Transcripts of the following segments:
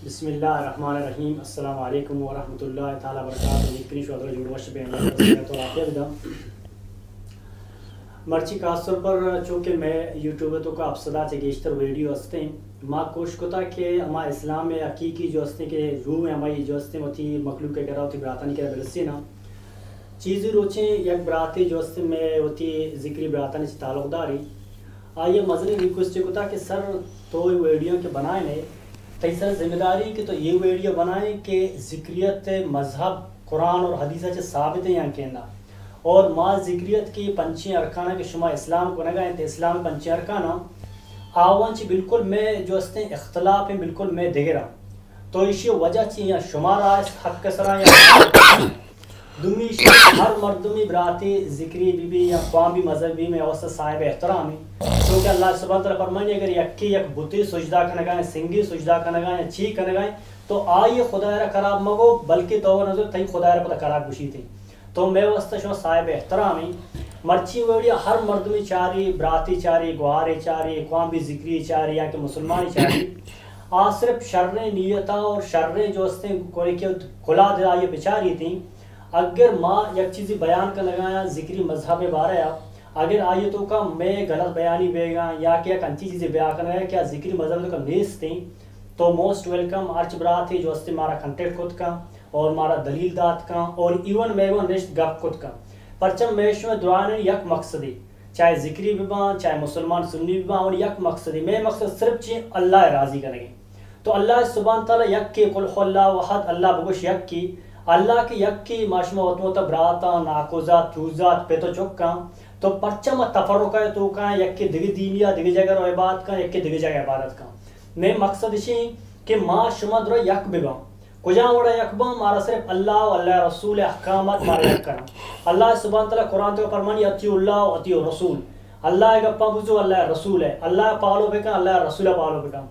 بسم اللہ الرحمن الرحیم۔ السلام علیکم ورحمۃ اللہ تعالی وبرکاتہ۔ امید کنی شما جوڑ وش بے، اللہ صحت و عافیت دا۔ مرچی خاص طور پر چونکہ میں یوٹیوب تو کا اپسدا چہ گیشتر ویڈیو ہستیں، ما کوشش کتا کہ ہما اسلام حقیقی جو ہستیں کہ روح ہمائی جو ہستیں وتی مخلوق کے کرا وتی براتانی کرا برسینا۔ چیزی روچیں یک براتے جو است میں وتی ذکری براتانی چہ تعلق داری، آئی ء مزنیں ریکویسٹ کتا کہ سر تو اے ویڈیو کہ بنائے نے، تئی سر ذمہ داری کہ تو اے ویڈیو بنائے کہ ذکریت مذہب قرآن اور حدیث چہ ثابت ہیں یا کہ نہ۔ اور ما ذکریت کی پنچیں ارکانہ کہ شما اسلام کنگا ہیں، اسلام پنچیں ارکانہ آوان چی بالکل میں جو استیں اختلاف ہیں، بالکل میں دگرا۔ تو ایشی وجہ چی یا شما را اس حق سرا یا دومی ایشی ہر مردمی براتی ذکری بی بی یا قوم بی مذہبی میں اوسط صاحب احترامی، چونکہ اللہ سبحانہ تعالی فرمانی اگر یکی یک بتی سجدہ کنگا یا سنگی سجدہ کنگا یا چی کنگا، تو آئی خدا را خراب مگو، بلکہ تو نظر تئی خدا را پتہ خراب گشی تھی۔ تو میں واسطہ شما صاحب احترامی۔ مرچی ویڈیو ہر مردمی چاری، براتی چاری، گوارے چاری، قوم بی ذکری چاری یا کہ مسلمانی چاری، آ صرف شریں نیتا اور شریں جو استیں کوئی کہ کلا دلائی بچاری تھی۔ اگر ما یک چیزی بیان کنگا یا ذکری مذہب بارے، اگر آئی تو کا میں غلط بیانی بیگا یا کہ یک انچی چیزی بیان کنگا کہ ذکری مذہب تو کا نیست تھی، تو موسٹ ویلکم۔ ہرچ براتے جو استے مارا کنٹیکٹ کت کن اور مارا دلیل دات کن اور ایون میگو نشت گپ کت کن۔ پرچم میشو درائن یک مقصدی، چاہے ذکری ببان، چاہے مسلمان سنی ببان، اور یک مقصدی، میں مقصد صرف چی اللہ راضی کنگی۔ تو اللہ سبحانہ تعالی یک کے، قل هو اللہ احد، اللہ بگوش یک کی، اللہ کے یک کی، ما شما وت وت براتا، ناکوزات، توزات، پت و چکاں، تو پرچم تفرقہ تو کاں، یک کے دگہ دینیا، دگہ جگہ رو عبادت کاں، یک کے دگہ جگہ عبادت کاں۔ میں مقصد اشی کہ ما شما درا یک بباں۔ کجا وڑا یک باں؟ مارا صرف اللہ و اللہ رسول احکامات مارا یک کرن۔ اللہ سبحانہ تعالی قرآن تو فرمانی، اطیعوا اللہ و اطیعوا الرسول۔ اللہ گپا بزو، اللہ رسول ہے۔ اللہ پالو بکن، اللہ رسول پالو بکن۔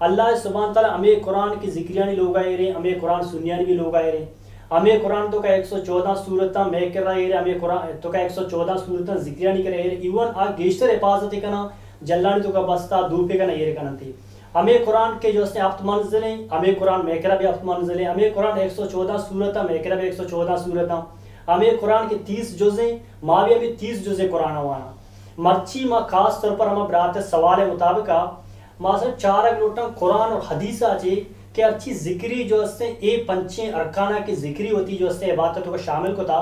اللہ سبحانہ تعالی ہمیں قرآن کی ذکریانی لوگا ایرے، ہمیں قرآن سنیانی بھی لوگا ایرے۔ ہمیں قرآن تو کا ایک سو چودہ سورتاں میں کرا ایرے، ہمیں قرآن تو کا ایک سو چودہ سورتاں ذکریانی کرا ایرے۔ ایون آ گیشتر حفاظت کنا، جلانی تو کا بستا دو پہ کنا ایر کنن تھی۔ ہمیں قرآن کے جو استے ہفت منزلیں، ہمیں قرآن میکرا بھی ہفت منزلیں، ہمیں قرآن ایک سو چودہ سورت ہے، میکرا بھی ایک سو چودہ سورت ہے، ہمیں قرآن کے تیس جزیں، ما بھی ہمیں تیس جزیں قرآن وانا۔ مرچی ما خاص طور پر ہما برات سوال مطابق ما صرف چارگ لوٹاں قرآن اور حدیث آ چی کہ ہرچی ذکری جو استے اے پنچیں ارکانہ کی ذکری ہوتی جو استے عبادت کو شامل کتا،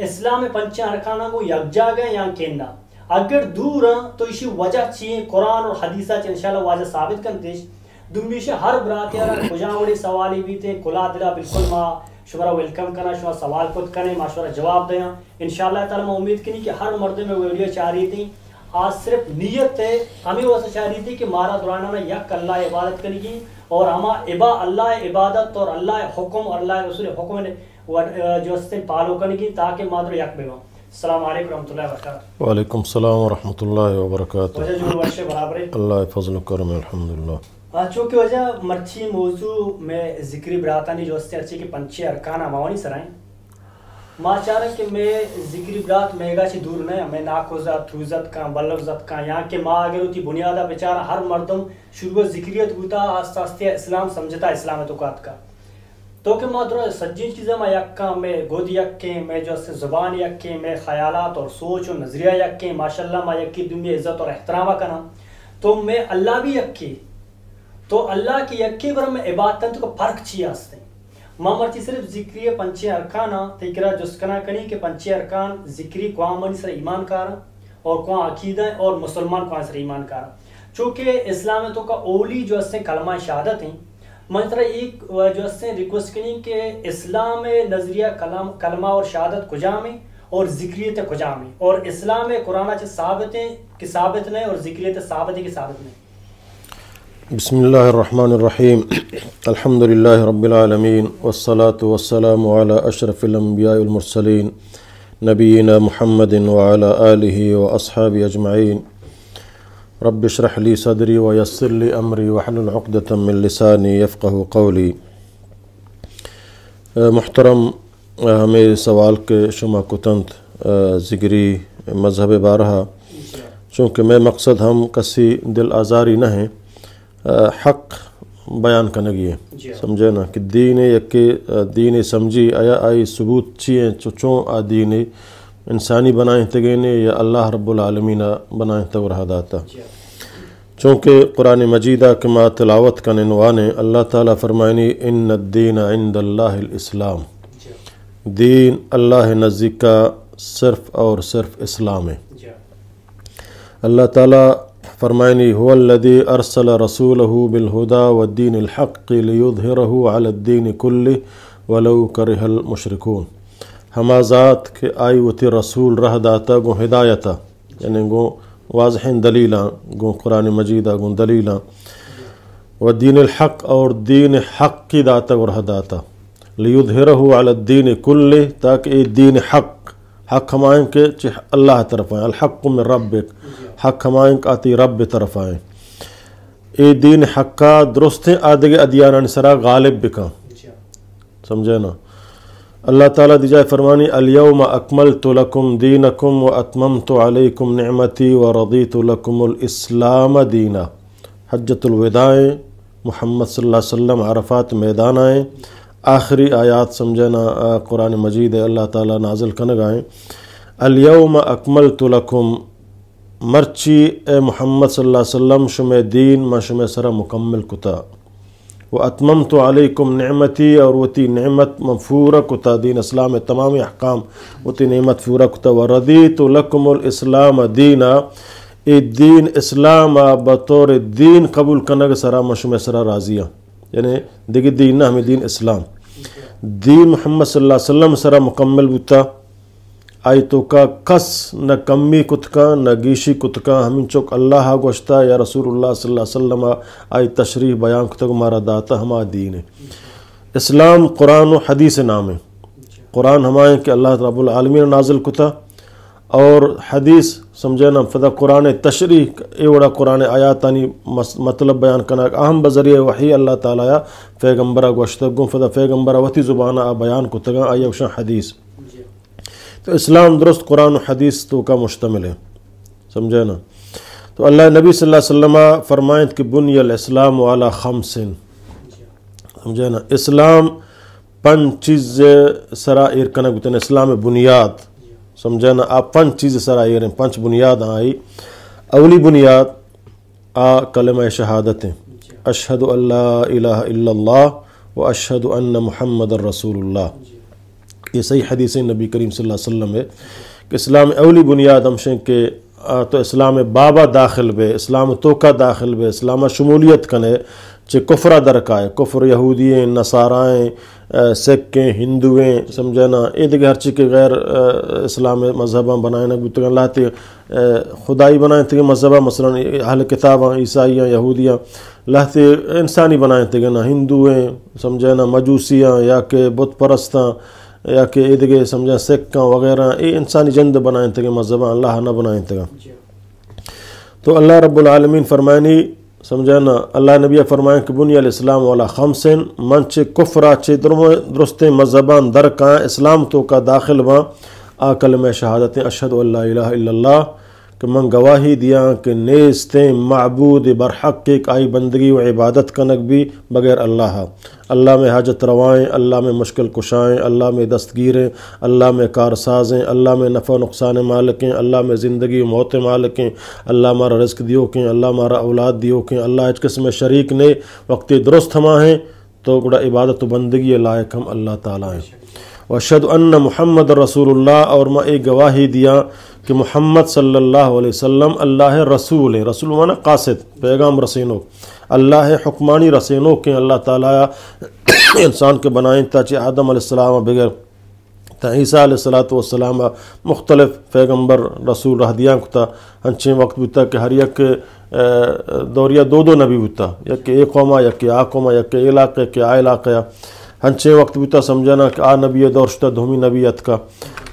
اسلام پنچیں ارکاناں گوں یک جاگہ یا کیندا؟ اگر دور آں تو ایشی وجہ چی ایں؟ قرآن اور حدیثا چہ انشاءاللہ واجہ ثابت کنتش۔ دومی ایشی ہر براتے را کجا وڑے سوالی بیتے، کلا دلا بالکل ما شمارا ویلکم کنا، شما سوال کت کنے، ما شمارا جواب دیاں۔ انشاءاللہ تعالی ما امید کنی کہ ہر مردم ویڈیو چاری تھی، آ صرف نیت ہے، ہمیں واسطہ چاری تھی کہ مارا درانا یک اللہ عبادت کنگی اور ہما عبا-، اللہ عبادت اور اللہ حکم اور اللہ رسول حکم نے و-، جو استے پالو کنگی تاکہ ما در یک بباں۔ السلام علیکم ورحمۃ اللہ وبرکاتہ۔ وعلیکم السلام ورحمۃ اللہ وبرکاتہ۔ واجہ جوڑ وش برابر ہے۔ اللہ فضل و کرم، الحمدللہ۔ آ، چونکہ واجہ مرچی موضوع میں ذکری براتانی جو استے ہرچی کہ پنچے ارکان ہماوانی سرائیں۔ ما چارن کہ میں ذکری برات میگا چی دور نہ، میں ناکو زت، تو زت کاں، بلو زت کاں، یا کہ ما اگر ہوتی بنیادہ بچار ہر مردم شروع ذکریت بوتا، آستہ آستہ اسلام سمجھتا، اسلام تو کات کا۔ تو کہ ما درا سجیں چیزاں ما یکاں، مئے گد یکیں، مئے جو است زبان یکیں، مئے خیالات اور سوچ و نظریہ یکیں، ماشاءاللہ ما یکی دومی عزت اور احترام کناں۔ تو مئے اللہ بھی یکے، تو اللہ کی یکے بر مئے عبادتاں تو فرق چی ہستیں؟ ما مرچی صرف ذکری پنچیں ارکاناں تئی کرا جست کنا کنی کہ پنچیں ارکان ذکری کواں منی سر ایمان کاراں؟ اور کواں عقیدہ ہیں اور مسلمان کواں سر ایمان کار۔ چونکہ اسلام تو کا اولی جو استیں کلمہ شہادت ہیں۔ من ترا ایک جو استیں ریکویسٹ کنی کہ اسلام نظریہ کلام، کلمہ اور شہادت کجام ہیں اور ذکریت کجام ہیں؟ اور اسلام قرآن چہ ثابت ہیں کہ ثابت نہیں اور ذکریت ثابت ہے کہ ثابت نہیں؟ بسم الله الرحمن الرحيم. الحمد لله رب العالمين، والصلاة والسلام على أشرف الأنبياء والمرسلين، نبينا محمد وعلى آله وأصحابه أجمعين. رب اشرح لي صدري ويسر لي أمري واحلل عقدة من لساني يفقهوا قولي. محترم، ہمے سوال کہ شما کتنت، ذکری مذہب بارہا، چونکہ مئے مقصد ہم کسی دل آزاری نہ ہیں۔ حق بیان کنگی ایں۔ جی۔ سمجھے نا کہ دین یکے، آ، دین سمجھی آیا، آئی ثبوت چی ایں، چو چون آ دین انسانی بنائینتگیں یا اللہ رب العالمین بنائینتگ و رہا داتا۔ جی۔ چونکہ قرآن مجید کہ ما تلاوت کنیں وانیں، اللہ تعالی فرمائنی، ان الدین عند اللہ الاسلام۔ جی۔ دین اللہ نزدیکا صرف اور صرف اسلام ایں۔ جی۔ اللہ تعالی فرمائنی، هو الذي أرسل رسوله بالهدى ودين الحق ليظهره على الدين كله ولو كره المشركون۔ ہما ذات کہ آئی وتی رسول رہ داتا گوں ہدایتا، یعنی گوں واضحیں دلیلاں، گوں قرآن مجیدا گوں دلیلاں، و دین الحق، اور دین حق کی داتا گوں رہ داتا، لیظہرہ علی الدین کلہ، تاکہ اے دین حق، حق ہمائیں کہ چہ اللہ طرف آئیں، الحق من ربک، حق ہمائیں کہ آتی رب طرف آئیں۔ اے دین حقا درستیں آدگہ ادیانانی سرا غالب بکن۔ سمجھے نا؟ اللہ تعالی دیجائے فرمانی، الیوم اکملت لکم دینکم و اتممت علیکم نعمتی و رضیت لکم الاسلام دینا۔ حجۃ الوداع ایں، محمد صلی اللہ علیہ وسلم عرفات میدان ایں، آخری آیات سمجھے نا، آ، قرآن مجید اللہ تعالی نازل کنگا ایں۔ الیوم اکملت لکم، مرچی اے محمد صلی اللہ علیہ وسلم شمے دین ما شمے سرا مکمل کتا۔ و اتممت علیکم نعمتی، اور وتی نعمت من پورا کتا، دین اسلام تمام احکام وتی نعمت پورا کتا۔ و رضیت لکم الاسلام دینا، اے دین اسلام بطور دین قبول کنگ سرا من شمے سرا راضی آں۔ یعنی دگہ دین نہ، ہمیں دین اسلام۔ دین محمد صلی اللہ علیہ وسلم سرا مکمل بوتا۔ آئی توکا کس نہ کمی کتکاں، نہ گیشی کتکاں، ہمینچک اللہ ء گوشتا یا رسول اللہ صلی اللہ علیہ وسلم ء آئی تشریح بیان کتگ، مارا داتا ہما دین ء۔ اسلام قرآن و حدیث نام ء۔ قرآن ہمائیں کہ اللہ رب العالمین نازل کتا، اور حدیث سمجھے نا، پدا قرآن تشریح، اے وڑا قرآن آیاتانی مس-، مطلب بیان کنگ، اہم بذریعہ وحی اللہ تعالی ء پیغمبر ء گوشتگ گوں، پدا پیغمبر ء وتی زبان ء بیان کتگاں، آئی ء گوشاں حدیث۔ تو اسلام درست قرآن و حدیث توکا مشتمل ہے، سمجھے نا؟ تو اللہ نبی صلی اللہ علیہ وسلم فرمائنت کہ بنی الاسلام علی خمس، سمجھے نا؟ اسلام پنچ چیز سرا ایر کنگ بوتن، اسلام بنیاد، سمجھے نا؟ آ پنچ چیز سرا ایر ہیں، پنچ بنیاد آئی۔ اولی بنیاد آ کلمہ شہادت ہیں، اشہد ان لا الہ الا اللہ و اشہد ان محمد رسول اللہ۔ یہ صحیح حدیث ہے نبی کریم صلی اللہ علیہ وسلم ہے کہ اسلام اولی بنیاد ہمشیں کہ آ تو اسلام بابا داخل بے، اسلام توکا داخل بے، اسلام شمولیت کنے، چہ کفر درکائے، کفر یہودی ہیں، نصارائیں، آ، سکھ ہیں، ہندو ہیں، سمجھے نا، اے دگہ ہرچی کہ غیر، آ، اسلام مذہباں بنائینگ بوتگاں، لہتے، آ، خدائی بنائینتگیں مذہباں، مثلاً اہل کتاباں، عیسائیاں، یہودیاں، لہتے انسانی بنائینتگیں نا، ہندو ہیں، سمجھے نا، مجوسیاں یا کہ بت پرستاں یا کہ اے دگہ سمجھے سکھاں وغیرہ، اے انسانی جند بنائینتگیں مذہباں، اللہ نہ بنائینتگاں۔ تو اللہ رب العالمین فرمائنی، سمجھے نا، اللہ نبی فرمائیں کہ بنی الاسلام علی خمس، من چہ کفرا چہ درم-، درستیں مذہباں در کاں، اسلام توکا داخل باں، آ کلمہ شہادتیں، اشہد ان لا الہ الا اللہ، کہ من گواہی دیاں کہ نیستیں معبود برحق ایک آئی بندگی و عبادت کنگ بی بغیر اللہ۔ اللہ میں حاجت روائیں، اللہ میں مشکل کشائیں، اللہ میں دستگیریں، اللہ میں کارسازیں، اللہ میں نفع و نقصان مالکیں، اللہ میں زندگی و موت مالکیں، اللہ مارا رزق دیوکیں، اللہ مارا اولاد دیوکیں، اللہ ہچ قسم شریک نے۔ وقتی درست ہما ہیں تو گڑا عبادت و بندگی لائق ہم اللہ تعالی ہیں۔ و اشہد ان محمد رسول اللہ، اور ما اے گواہی دیاں کہ محمد صلی اللہ علیہ وسلم اللہ رسول ہیں۔ رسول معنی قاصد، پیغام رسینوک۔ اللہ حکمانی رسینوکیں۔ اللہ تعالی انسان کے بنائیں تا چہ آدم علیہ السلام بغیر تا عیسیٰ علیہ الصلوۃ والسلام مختلف پیغمبر رسول رہ دیاں کتا۔ ہنچیں وقت بوتا کہ ہر یک، آ، دوریا دو دو نبی بوتا، یک اے قوما، یک آ قوما، یک اے علاقہ، یک آ علاقہ۔ ہنچیں وقت بوتا سمجھنا کہ آ نبی دور شتا، دومی نبی اتکا۔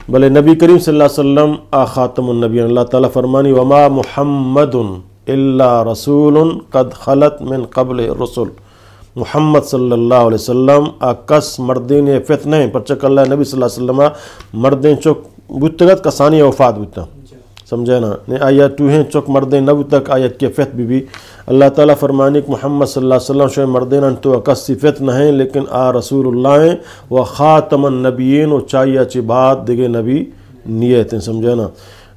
بلے نبی کریم صلی اللہ علیہ وسلم آ خاتم النبی۔ اللہ تعالی فرمانی، وما محمد الا رسول قد خلت من قبل الرسل۔ محمد صلی اللہ علیہ وسلم آ کس مردین فتنہ ہیں، پرچہ کہ اللہ نبی صلی اللہ علیہ وسلم مردین چک بوتگت، کسانی وفات بوتا۔ سمجھے نا؟ نے آیا ٹوہیں چک مردیں نہ بوتگ، آیا کہ فت بی بی۔ اللہ تعالیٰ فرمانی کہ محمد صلی اللہ علیہ وسلم شوئے مردیناں تو کسی فت نہ ہیں، لیکن آ رسول اللہ ہیں و خاتم النبیین و چاہیا چی بعد دیگے نبی نیت ہیں، سمجھے نا؟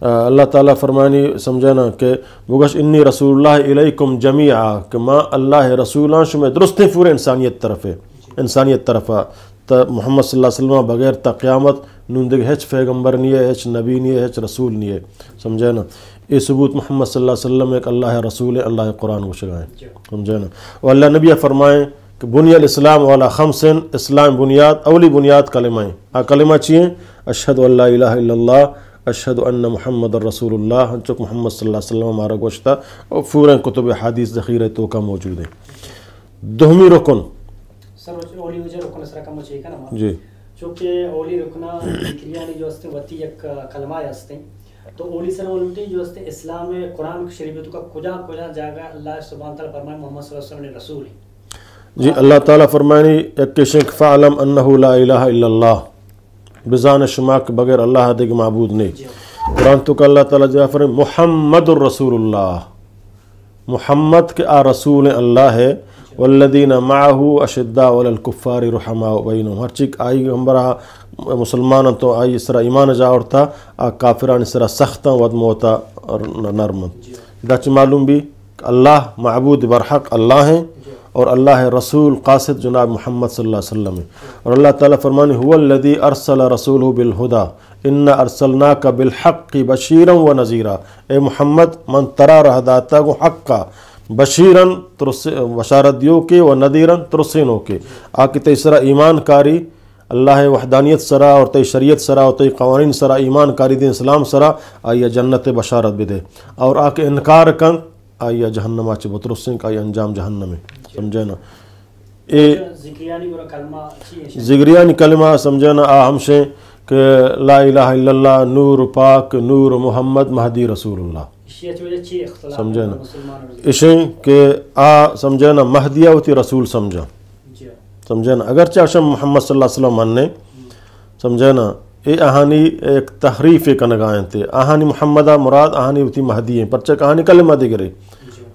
آ، اللہ تعالیٰ فرمانی، سمجھے نا، کہ بگش انی رسول اللہ الیکم جمیعا، کہ ما اللہ رسولاں شمئے درستیں پورے انسانیت طرفے، انسانیت طرفا۔ تا محمد صلی اللہ علیہ وسلم بغیر تا قیامت نون دگہ ہچ پیغمبر نیے، ہچ نبی نیے، ہچ رسول نیے۔ سمجھے نا؟ اے ثبوت محمد صلی اللہ علیہ وسلم ایک اللہ رسول ہے، اللہ قرآن گوشگا ہے۔ سمجھے نا؟ و اللہ نبی فرمائیں کہ بنی الاسلام علی خمس، اسلام بنیاد، اولی بنیاد کلمہ ہیں۔ آ کلمہ چی ہیں؟ اشہد ان لا الہ الا اللہ، اشہد ان محمد رسول اللہ، ہنچک محمد صلی اللہ علیہ وسلم مارا گوشتا، اور پورا کتب حدیث ذخیرہ توکا موجود ہیں۔ دومی رکن۔ سر، اولی وجہ رکن سر کم چیک ہے نا؟ جی۔ چونکہ اولی رکن ذکریانی جو ہستیں وتی یک کلمہ ہستیں۔ تو اولی سر ولنٹی جو ہستیں اسلام قرآن شریف تو کا کجا کجا جاگہ اللہ سبحانہ تعالیٰ فرمائے محمد صلی اللہ علیہ وسلم نے رسول ہیں۔ جی، اللہ تعالیٰ فرمانی یک شنک فعلم انه لا الہ الا اللہ۔ بزان شما کہ بغیر اللہ دیگہ معبود نہیں۔ جی۔ قرآن تو کا اللہ تعالیٰ جا فرمائے محمد رسول اللہ۔ محمد کہ آ رسول اللہ ہے، والذین معه اشداء علی الکفار رحماء بینهم۔ ہر چیک آئی ہمبرا مسلمان تو آئی سرا ایمان جا اورتا، آ کافران سرا سخت ود موتا اور نرم۔ ادا چی معلوم بھی کہ اللہ معبود برحق اللہ ہیں اور اللہ رسول قاصد جناب محمد صلی اللہ علیہ وسلم ہیں۔ اور اللہ تعالیٰ فرمانی هو الذی ارسل رسوله بالهدى انا ارسلناک بالحق بشیرا و نذیرا۔ اے محمد، من ترا راہ داتا گوں حقا بشیرن، ترس، بشارت دیو کے و نذیرن، ترسینو کے۔ آ کہ تئی سرا ایمان کاری اللہ وحدانیت سرا اور تئی شریعت سرا اور تئی قوانین سرا ایمان کاری دین اسلام سرا، آیا جنت بشارت بدے۔ اور آ کہ انکار کن، آیا جہنم آ چہ بترسیں کہ آئی انجام جہنم ہے۔ سمجھے نا؟ اے اچھا، ذکریانی گورا کلمہ چی ہے؟ ذکریانی کلمہ سمجھے نا، آ ہمشیں کہ لا الہ الا اللہ، نور پاک، نور محمد، مہدی رسول اللہ۔ اشی اچ وجہ چی اختلاف سمجھے ہے نا؟ مسلمان اور ذکر۔ اشیں کہ آ سمجھے نا، مہدی وتی رسول سمجھا۔ جی۔ سمجھے نا؟ اگرچہ اشم محمد صلی اللہ علیہ وسلم مننے، سمجھے نا؟ اے آہانی ایک تحریف کنگا انت۔ آہانی محمد مراد آہانی وتی مہدی ہیں، پرچک آہانی کلمہ دیگرے۔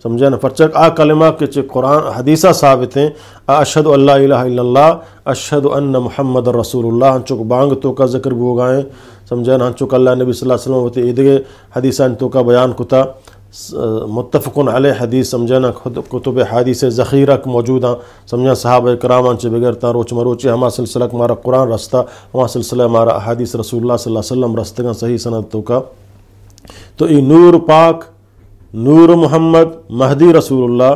سمجھے نا؟ پرچک آ کلمہ کہ چہ قرآن حدیثہ ثابت ہیں، آ اشہد ان لا الہ الا اللہ، اشہد ان محمد رسول اللہ، ہنچک بانگ توکا ذکر بوگا ہیں۔ سمجھے نا؟ ہنچک اللہ نبی صلی اللہ علیہ وسلم وتی ایدگے حدیثان توکا بیان کتا۔ س-، متفق علیہ حدیث سمجھے نا، خود کتب حدیث ذخیرہ کہ موجود ہیں، سمجھے نا، صحابہ کرام چہ بگر تا روچ مروچی ہما سلسلہ کہ مارا قرآن رستا، ہما سلسلہ مارا احادیث رسول اللہ صلی اللہ علیہ وسلم رستگاں صحیح سند توکا۔ تو ای نور پاک، نور محمد، مہدی رسول اللہ،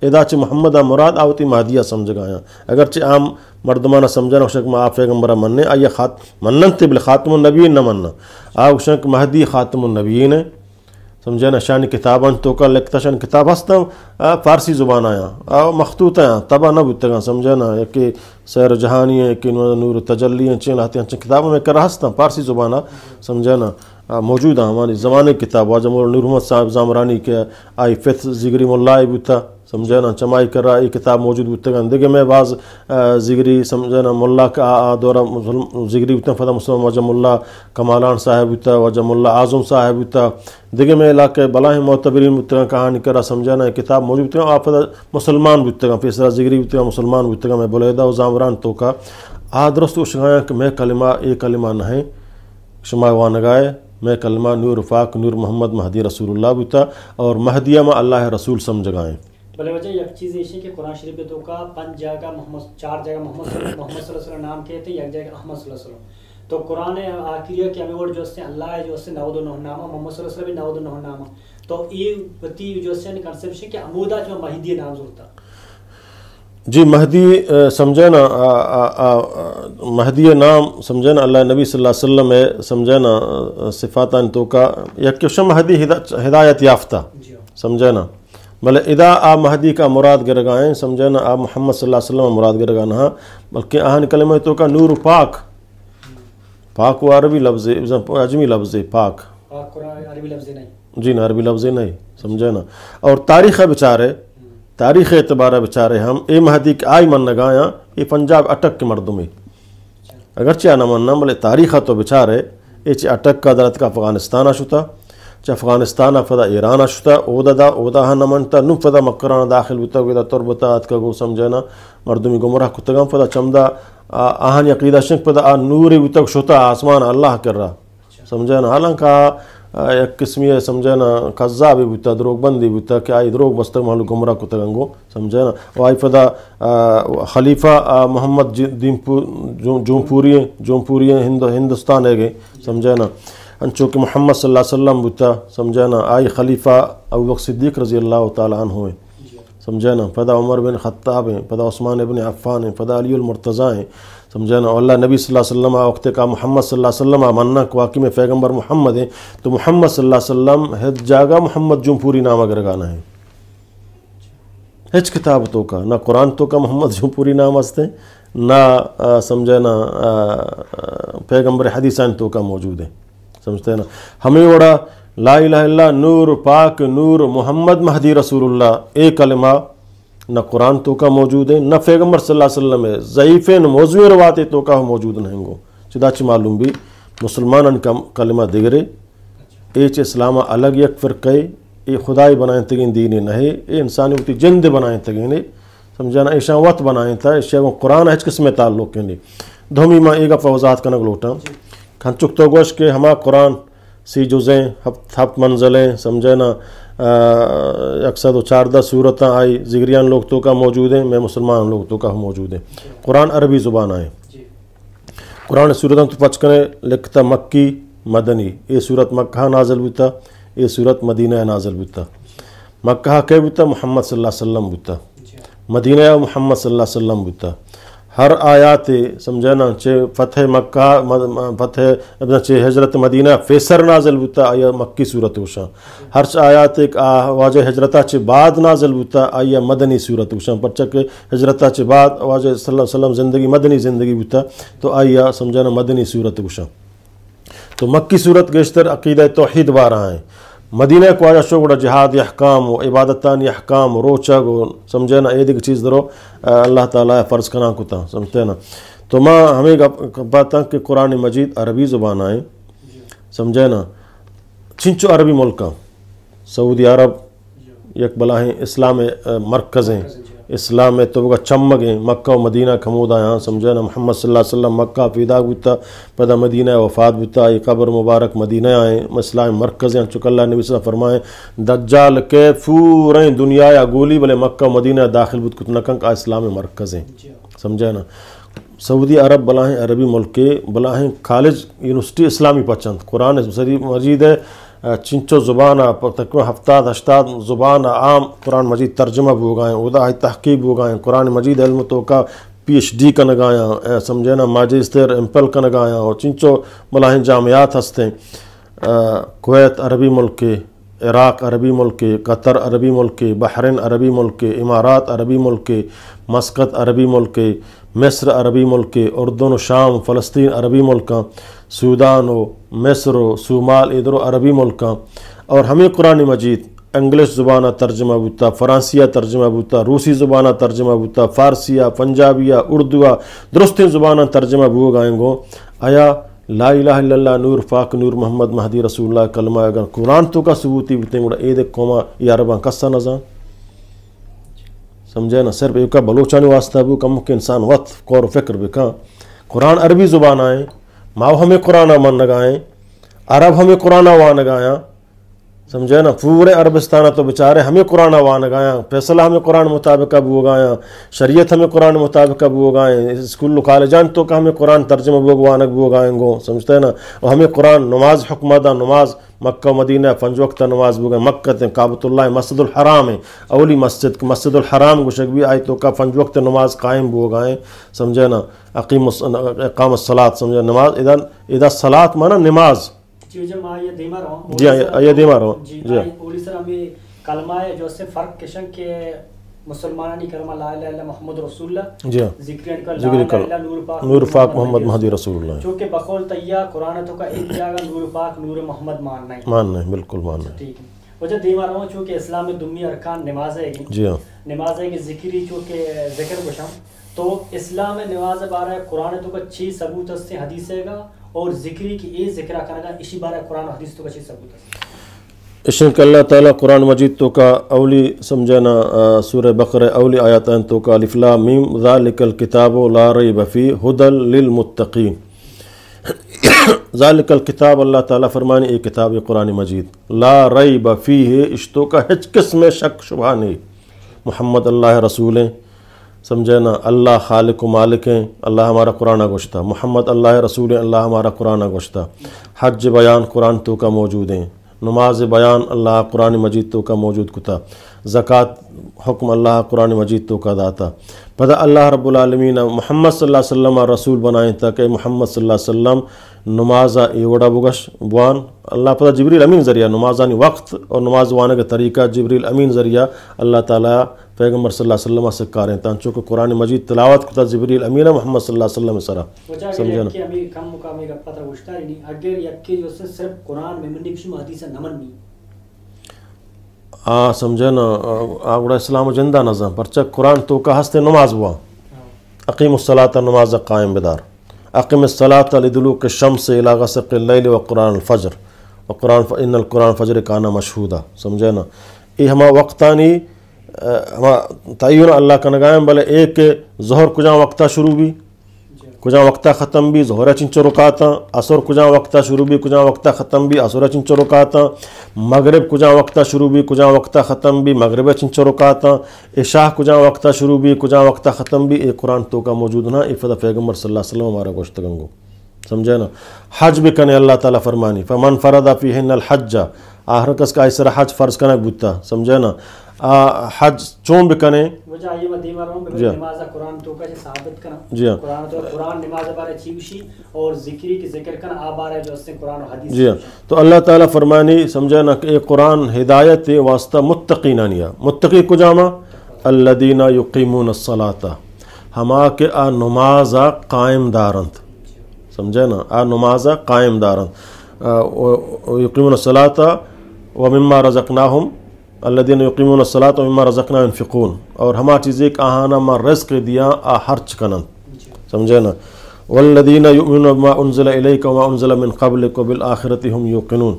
ادا چہ محمد مراد آوتی مہدیہ سمجھگا ہیں۔ اگرچہ عام مردمانہ سمجھنا شک ما آ پیغمبرہ مننے، آئی خات-، منن تے بل خاتم النبیین نہ منن۔ آ گوشن کہ مہدی خاتم النبیین ہے۔ سمجھے نا، شانی کتاباں توکا لکھتا، شانی کتاب ہستاں، آ، فارسی زبان آیا، آ، مخطوط آیا، طبع نہ بوتگاں، سمجھے نا، یکی سیر جہانی ہے، یکی نور، نور تجلی ہیں، چین لہتے ہیں، چین کتاب میں کر ہستاں، فارسی زبان آ، سمجھے نا، آ، موجود ہیں، ہماری زمانے کتاب، واجہ مولانا نور محمد صاحب زامرانی کہ آئی فت زگری ملا بوتا، سمجھے نا، چمائی کرا اے کتاب موجود بوتگاں۔ دگہ میں باز، آ، زگری سمجھے نا، ملا کہ آ، آ دورہ مسلم، زگری بوتاں، فدا مسلم واجہ ملا کمالان صاحب بوتا، واجہ ملا اعظم صاحب بوتا۔ دگہ میں علاقہ بلاہیں معتبرین بوتگاں، کہانی کرا سمجھے نا، اے کتاب موجود بوتگاں، آ فدا مسلمان بوتگاں، پیسرا زگری بوتگاں، مسلمان بوتگاں، میں بلیدہ و زامران توکا۔ آ درست گوشگایاں کہ میں کلمہ، اے کلمہ نہ ہیں، شما وانگائے، میں کلمہ نور پاک، نور محمد مہدی رسول اللہ بوتا اور مہدیہ ما اللہ رسول سمجھگائیں۔ بلے واجہ یک چیز ایشی کہ قرآن شریف توکا پنچ جاگہ محمد، چار جاگہ محمد صلی، محمد صلی اللہ علیہ وسلم نام کہتے، یک جاگہ احمد صلی اللہ علیہ وسلم۔ تو قرآن آخری کہ ہمیں وڑ جو است اللہ ہے، جو است نود و نو نامہ، محمد صلی اللہ علیہ وسلم بھی نود و نو نامہ۔ تو یہ وتی جو است کنسپشن کہ عمودا جو مہدی نام زورتا۔ جی، مہدی، آ، سمجھے نا، آ، آ، آ، مہدی نام سمجھے نا، اللہ نبی صلی اللہ علیہ وسلم ہے، سمجھے نا، آ، صفاتان توکا یک کشم مہدی ہدا-، ہدایت یافتہ۔ جی۔ سمجھے نا؟ بلے ادا آ مہدی کا مراد گرگا ہیں، سمجھے نا، آ محمد صلی اللہ علیہ وسلم مراد گرگا نہ، بلکہ آہن کلمہ توکا نور پاک۔ پاک و عربی لفظ ہے، عجمی لفظ ہے پاک۔ پاک قرآن عربی لفظ نہیں۔ جی نا، عربی لفظ نہیں، سمجھے نا۔ اور تاریخ بچارے، تاریخ اعتبار بچارے ہم، اے مہدی کہ آئی منگایاں، اے پنجاب اٹک کے مردم ہے۔ اگرچہ آ نہ مناں، بلے تاریخ ء تو بچارے، اے چہ اٹک ء در اتک افغانستان ء شتا، چہ افغانستان ءَ پدا ایران ءَ شتہ، اودا دا، اودا ہم نہ منتہ، نوں پدا مکران ءَ داخل بوتگ، ادا تربت ءَ اتکگ و سمجھے نا، مردمی گمراہ کتگاں۔ پدا چمدا آ-، آہانی عقیدہ شنگ پدا آ نورے بوتگ شتہ آسمان ءَ اللہ کرا۔ سمجھے نا، حالانکہ آ، آ، یک قسمی ءَ سمجھے نا، کذابے بوتہ، دروگ بندے بوتہ کہ آئی دروگ بستگ مہلوک گمراہ کتگاں گوں۔ سمجھے نا؟ و آئی پدا، آ، خلیفہ، آ، محمد ج-، دیمپو-، جو-، جونپوری ایں، جونپوری ایں ہند-، ہندوستان ءِ گے، سمجھے نا؟ انچو کہ محمد صلی اللہ علیہ وسلم بوتا، سمجھے نا؟ آئی خلیفہ ابوبکر صدیق رضی اللہ تعالی عنہ ایں، سمجھے نا؟ پدا عمر بن خطاب ایں، پدا عثمان ابن عفان ایں، پدا علی المرتضی ایں، سمجھے نا؟ اللہ نبی صلی اللہ علیہ وسلم ءَ وقت کہ محمد صلی اللہ علیہ وسلم ءَ مننا کہ واقعی مئے پیغمبر محمد ایں، تو محمد صلی اللہ علیہ وسلم ہچ جاگہ محمد جونپوری نام ءَ گرگا نہ ایں۔ ہچ کتاب توکا، نہ قرآن توکا محمد جونپوری نام ہستیں، نہ، آ، سمجھے نا، آ، آ، پیغمبر حدیثان توکا موجود ایں۔ سمجھتے نا؟ ہمیں وڑا لا الہ الا نور پاک نور محمد مہدی رسول اللہ، اے کلمہ نہ قرآن توکا موجود ایں، نہ پیغمبر صلی اللہ علیہ وسلم ءِ ضعیفیں موضوعی روایت توکا موجود نہ ایں گوں۔ چدا چی معلوم بی، مسلمانان کم-، کلمہ دگرے، اے چہ اسلام ءَ الگ یک فرقہ اے، اے خدائے بنائینتگیں دینے نہ اے، اے انسانی وتی جند بنائینتگیں اے، سمجھے نا، ایشاں وت بنائینتہ، ایشاں گوں قرآن ءَ ہچ قسمیں تعلق نہیں۔ دومی ما اے گپ ءَ وضاحت کنگ لوٹاں۔ جی۔ انچک تو گوش کہ ہما قرآن سی جزیں، ہفت، ہفت منزلیں، سمجھے نا، آ، یک سد و چاردہ سورتاں آئی ذکریان لوگ توکا موجود ایں، مئے مسلمان لوگ توکا موجود ایں۔ قرآن عربی زبان ءَ ایں۔ جی۔ قرآن سورتاں تو پچ کنے لکھتا مکی، مدنی۔ اے سورت مکہ نازل بوتا، اے سورت مدینہ نازل بوتا۔ مکہ کئے بوتا؟ محمد صلی اللہ علیہ وسلم بوتا۔ جی۔ مدینہ محمد صلی اللہ علیہ وسلم بوتا۔ ہر آیات سمجھے نا، چہ فتح مکہ، م-، م-، فتح، ابن چہ ہجرت مدینہ فیصر نازل بوتا، آیا مکی سورت گوشاں۔ ہر چ آیات ایک آ-، واجہ ہجرتا چہ بعد نازل بوتا، آیا مدنی سورت گوشاں۔ پرچہ کہ ہجرتا چہ بعد واجہ صلی اللہ علیہ وسلم زندگی مدنی زندگی بوتا، تو آیا سمجھے نا مدنی سورت گوشاں۔ تو مکی سورت گیشتر عقیدہ توحید بارہ ایں۔ مدینہ کو آیا شو گڑا جہاد احکام و عبادتانی احکام و روچگ و سمجھے نا اے دگہ چیز درو، آ، اللہ تعالی فرض کنان کتا، سمجھتے نا۔ تو ما ہمیں گپ، باتاں کہ قرآن مجید عربی زبان ءَ ایں، سمجھے نا۔ چنچو عربی ملکاں، سعودی عرب، یک بلاہیں اسلام ءِ، آ، مرکز ایں۔ مرکز ایں، جی۔ اسلام ءِ توگا چمگ ایں۔ مکہ و مدینہ کمودا آں، سمجھے نا، محمد صلی اللہ علیہ وسلم مکہ پیدا بوتا، پدا مدینہ وفات بوتا، آئی قبر مبارک مدینہ ءَ ایں، اسلام مرکز ایں۔ چونکہ اللہ نبی صلی اللہ علیہ وسلم فرمائیں، دجال کہ پوریں دنیا ءَ گولی، بلے مکہ و مدینہ داخل بوت کت نہ کنت، آ اسلام مرکز ایں۔ جی۔ سمجھے نا؟ سعودی عرب بلاہیں عربی ملکے، بلاہیں کالج، یونیورسٹی اسلامی پچ انت۔ قرآن شریف مجید ءِ، آ، چنچو زبان ءَ، پ-، تقریباً ہفتاد ہشتاد زبان ءَ عام قرآن مجید ترجمہ بوگا ایں، اودا آئی تحقیق بوگا ایں، قرآن مجید علم توکا پی ایچ ڈی کنگا ایں، آ، سمجھے نا، ماجستر، ایم فل کنگا ایں، اور چنچو بلاہیں جامعات ہستیں۔ آ، کویت عربی ملکے، عراق عربی ملکے، قطر عربی ملکے، بحرین عربی ملکے، امارات عربی ملکے، مسقط عربی ملکے، مصر عربی ملکے، اردن و شام، فلسطین عربی ملکاں، سودان و مصر و صومال، اے درو عربی ملکاں۔ اور ہمیں قرآن مجید انگلش زبان ءَ ترجمہ بوتا، فرانسی ءَ ترجمہ بوتا، روسی زبان ءَ ترجمہ بوتا، فارسی ءَ، پنجابی ءَ، اردو ءَ، درستیں زباناں ترجمہ بوگا ایں گوں۔ آیا لا الہ الا اللہ نور پاک نور محمد مہدی رسول اللہ کلمہ اگر قرآن توکا ثبوتی بوتیں، گڑا اے دے قوما اے عرباں کسا نزان۔ سمجھے نا، صرف ایوکا بلوچانی واسطہ بو، کم کہ انسان وت غور و فکر بکن۔ قرآن عربی زبان ءَ ایں، ما ہمیں قرآن ءَ منگا ایں، عرب ہمیں قرآن ءَ وانگا ایں۔ سمجھے نا، پورے عربستان ءَ تو بچارے ہمیں قرآن ءَ وانگا ایں، فیصلہ ہمیں قرآن مطابق ءَ بوگا ایں، شریعت ہمیں قرآن مطابق ءَ بوگا ایں، اسکول و کالجان توکا ہمیں قرآن ترجمہ بوگ وانگ بوگا ایں گوں، سمجھتے نا؟ و ہمیں قرآن نماز حکم دا، نماز مکہ و مدینہ پنج وقت نماز بوگا ایں، مکہ تے کعبۃ اللہ مسجد الحرام ایں، اولی مسجد، مسجد الحرام گوشگ بی، آئی توکا پنج وقت نماز قائم بوگا ایں، سمجھے نا؟ اقیم الص-، اقام الصلاۃ، سمجھے نماز، ادا، ادا صلاۃ معنی نماز۔ جی، جی، ما آئی دیما رواں۔ جی، آئی، آئی دیما رواں۔ جی، جی۔ آئی اولی سر ہمیں کلمہ ہے جو سے فرق کشن کہ مسلمانانی کلمہ لا الہ الا محمد رسول اللہ۔ جی۔ ذکر کل ذکر لا الہ کل۔ الا نور پاک نور پاک محمد محمد مہدی رسول اللہ۔ چونکہ بقول تیا قرآن توکا ایک جاگہ نور پاک نور محمد مان نہیں۔ مان نہیں، بالکل مان نہیں۔ ٹھیک ہے۔ وجہ دیما رواں چونکہ اسلام دومی ارکان نماز ہے گی۔ جی ہاں۔ نماز ہے گی ذکری چونکہ ذکر گوشم۔ تو اسلام نماز بارہ قرآن توکا چی ثبوت است حدیث ہے گا اور ذکری کی اے ذکر کنگا اشی بارہ قرآن حدیث توکا چی ثبوت است؟ اشن کہ اللہ تعالی قرآن مجید توکا اولی سمجھنا، آ، سورہ بقرہ اولی آیاتان توکا الف لام میم ذالک الکتاب لا ریب فیہ ھدی للمتقین۔ ذالک الکتاب، اللہ تعالی فرمانی، اے کتاب قرآن مجید، لا ریب فیہ، اش توکا ہچ قسم شک شبہ نہیں۔ محمد اللہ رسول ہیں، سمجھے نا، اللہ خالق و مالک ہیں، اللہ ہمارا قرآن گوشتا، محمد اللہ رسول ہیں، اللہ ہمارا قرآن گوشتا، حج بیان قرآن توکا موجود ہیں، نماز بیان اللہ قرآن مجید توکا موجود کتا، زکات حکم اللہ قرآن مجید توکا داتا۔ پدا اللہ رب العالمین محمد صلی اللہ علیہ وسلم رسول بنائیں تا کہ محمد صلی اللہ علیہ وسلم نماز ء اے وڑا بگش بوان۔ اللہ پدا جبریل امین ذریعہ نمازانی وقت اور نماز وانگ طریقہ جبریل امین ذریعہ اللہ تعالی پیغمبر صلی اللہ علیہ وسلم سے کاریں تاں، چونکہ قرآن مجید تلاوت کتا جبریل امین محمد صلی اللہ علیہ وسلم سرا۔ وجہ اگر سمجھنا۔ یکے ہمیں کم مقام اگر پتہ گوشتا نہیں، اگر یکے جو سے صرف قرآن میں منی کشم حدیث نہ منی۔ آ سمجھے نا، آ، آ گڑا اسلام و جندہ نظام، پرچہ قرآن توکا ہستے نماز بوا۔ اقیم الصلاۃ، نماز قائم بدار۔ اقم الصلاۃ لدلوک الشمس الی غسق اللیل و قرآن الفجر و قرآن ف-، ان القرآن فجر کان مشہودا۔ سمجھے نا؟ اے ہما وقتانی، آ، ہما تعین اللہ کنگائیں، بلے ایک ظہر کجا وقتا شروع بھی؟ کجا وقتا ختم بی؟ ظہر ء چنچو رکاتاں۔ عصر کجا وقتا شروع بی؟ کجا وقتا ختم بی؟ عصر ء چنچو رکاتاں۔ مغرب کجا وقتا شروع بی؟ کجا وقتا ختم بی؟ مغرب ء چنچو رکاتاں۔ عشاء کجا وقتا شروع بی؟ کجا وقتا ختم بی؟ اے قرآن توکا موجود نہ، اے فدا پیغمبر صلی اللہ علیہ وسلم ہمارا گوشتگنگو۔ سمجھے نا؟ حج بکنے، اللہ تعالی فرمانی، فمن فرض فیہن الحج، آ ہر کس کا آئی سرا حج فرض کنگ بوتا، سمجھے نا؟ آ حج چون بکنے؟ وجہ آئی ما دیما رہوں، بلے جی۔ نماز قرآن توکا چے ثابت کنا۔ جی ہاں۔ قرآن تو، قرآن نماز بارے چی گوشی اور ذکری کہ ذکر کنا، آ بارے جو اسے قرآن و حدیث جی ہاں۔ گوشی۔ تو اللہ تعالی فرمانی، سمجھے نا، کہ اے قرآن ہدایت واسطہ متقینانیا۔ متقی کجاما؟ الذین یقیمون الصلاۃ، ہما کہ آ نماز قائم دارنت۔ سمجھے نا؟ آ نماز قائم دارنت۔ آ، و، و یقیمون الصلاۃ و مما رزقناہم، الذین یقیمون الصلاۃ و مما رزقناہم ینفقون۔ اور ہما چیزے کہ آہانا ما رزق دیا، آ ہرچ کننت۔ سمجھے نا؟ والذین یؤمنون بما انزل الیک وما انزل من قبلک وبالآخرۃ هم یوقنون۔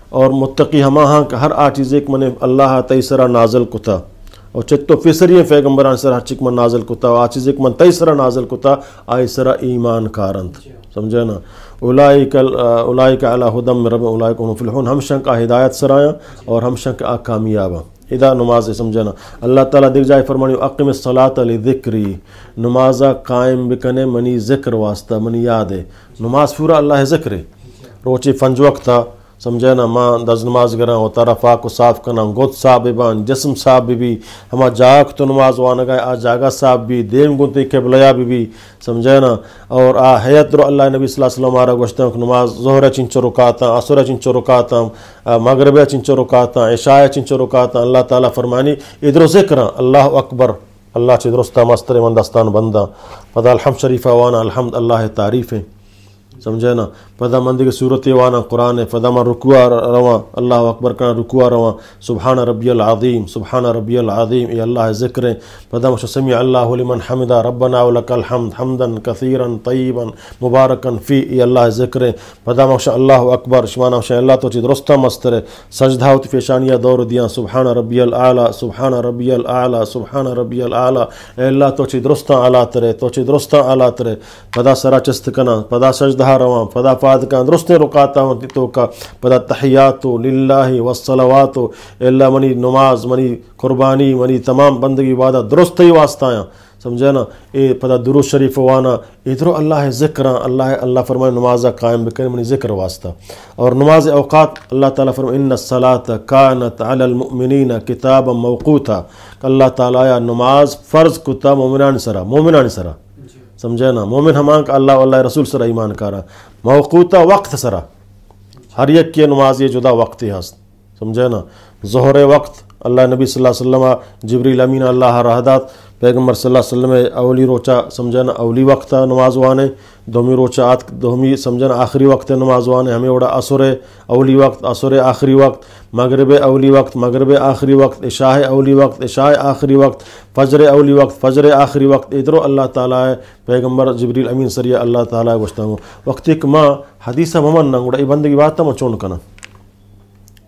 اور متقی ہما ہاں کہ ہر آ چیزے کہ من اللہ تئی سرا نازل کتا، اور چہ تو پیسری پیغمبران سرا ہر چیز من نازل کتا، آ چیزے کہ من تئی سرا نازل کتا، آئی سرا ایمان کارنت۔ سمجھے نا؟ اولئک ال-، اولئک علی ھدی من ربہم اولئک هم المفلحون، ہمشاں کہ آ ہدایت سرایاں اور ہمشاں کہ آ کامیاباں۔ ادا نماز سمجھے نا۔ اللہ تعالی دیکھ جائے فرمانی، اقم الصلاۃ لذکری، نماز قائم بکنے منی ذکر واسطہ، منی یاد ہے۔ نماز پورا اللہ ذکر ہے۔ روچی پنج وقت سمجھے نا، ما دز نماز گراں، وتارا پاک و صاف کناں، گد صاف ببان، جسم صاف ببی، ہما جاگہ تو نماز وانگا آ جاگہ صاف بی، دیم گوں تئی قبلہ یا ببی، سمجھے نا۔ اور آ ہیئت درو اللہ نبی صلی اللہ علیہ وسلم آرا گوشتاں کہ نماز ظہر چنچو رکاتاں، عصر چنچو رکاتاں، آ، مغرب چنچو رکاتاں، عشاء چنچو رکاتاں، اللہ تعالی فرمانی، اے درو ذکراں، اللہ اکبر، اللہ چہ درستا مستر من دستان بنداں۔ پدا الحمد شریف وانا، الحمد اللہ تعریف ہیں۔ سمجھے نا؟ پدا من دیگہ سورتے واناں قرآن ء، پدا من رکوع ء رواں، اللہ اکبر کناں، رکوع ء رواں، سبحان ربی العظیم، سبحان ربی العظیم، اے اللہ ء ذکر ہیں۔ پدا من سمع اللہ لمن حمدا، ربنا ولک الحمد، حمدا کثیرا طیبا مبارکا فی، اے اللہ ء ذکر ہیں۔ پدا من اللہ اکبر، شما نام شاہ اللہ تو چی درستاں مستر ہے۔ سجدہ وتی پیشانی ء دور دیاں، سبحان ربی الاعلی، سبحان ربی الاعلی، سبحان ربی الاعلی، اے اللہ تو چی درستاں اعلی ترے، تو چی درستاں اعلی ترے۔ پدا سرا چست کناں، پدا سجدہ رواں، پدا پاد کاں، درستیں رکعتاں وتی توکا، پدا تحیات للہ والصلوات، اے اللہ منی نماز، منی قربانی، منی تمام بندگی عبادت درستئی واسطہ آیاں۔ سمجھے نا؟ اے پدا درود شریف وانا، اے درو اللہ ذکراں، اللہ، اللہ فرمائے نماز قائم بکن منی ذکر واسطہ۔ اور نماز اوقات اللہ تعالی فرمائے، ان الصلاۃ کانت علی المؤمنین کتابا موقوتا، کہ اللہ تعالی نماز فرض کتا مومنان سرا، مومنان سرا۔ سمجھے نا؟ مومن ہمان کہ اللہ و اللہ رسول سرا ایمان کارا۔ موقوتا وقت سرا۔ ہر یک کی نماز یہ جدا وقتی ہست۔ سمجھے نا؟ ظہر وقت اللہ نبی صلی اللہ علیہ وسلم جبریل امین اللہ راہ دات۔ پیغمبر صلی اللہ علیہ وسلم اولی روچا سمجھے نا اولی وقت نماز وانے۔ دومی روچا آت، دومی سمجھے نا آخری وقت نماز وانے۔ ہمیں وڑا عصر اولی وقت، عصر آخری وقت، مغرب اولی وقت، مغرب آخری وقت، عشاء اولی وقت، عشاء آخری وقت، فجر اولی وقت، فجر آخری وقت۔ ادرو اللہ تعالی پیغمبر جبریل امین سریا اللہ تعالی گوشتاں۔ وقتی کہ ما حدیث ہم من نہ گڑا اے بندگی بات ما چون کناں۔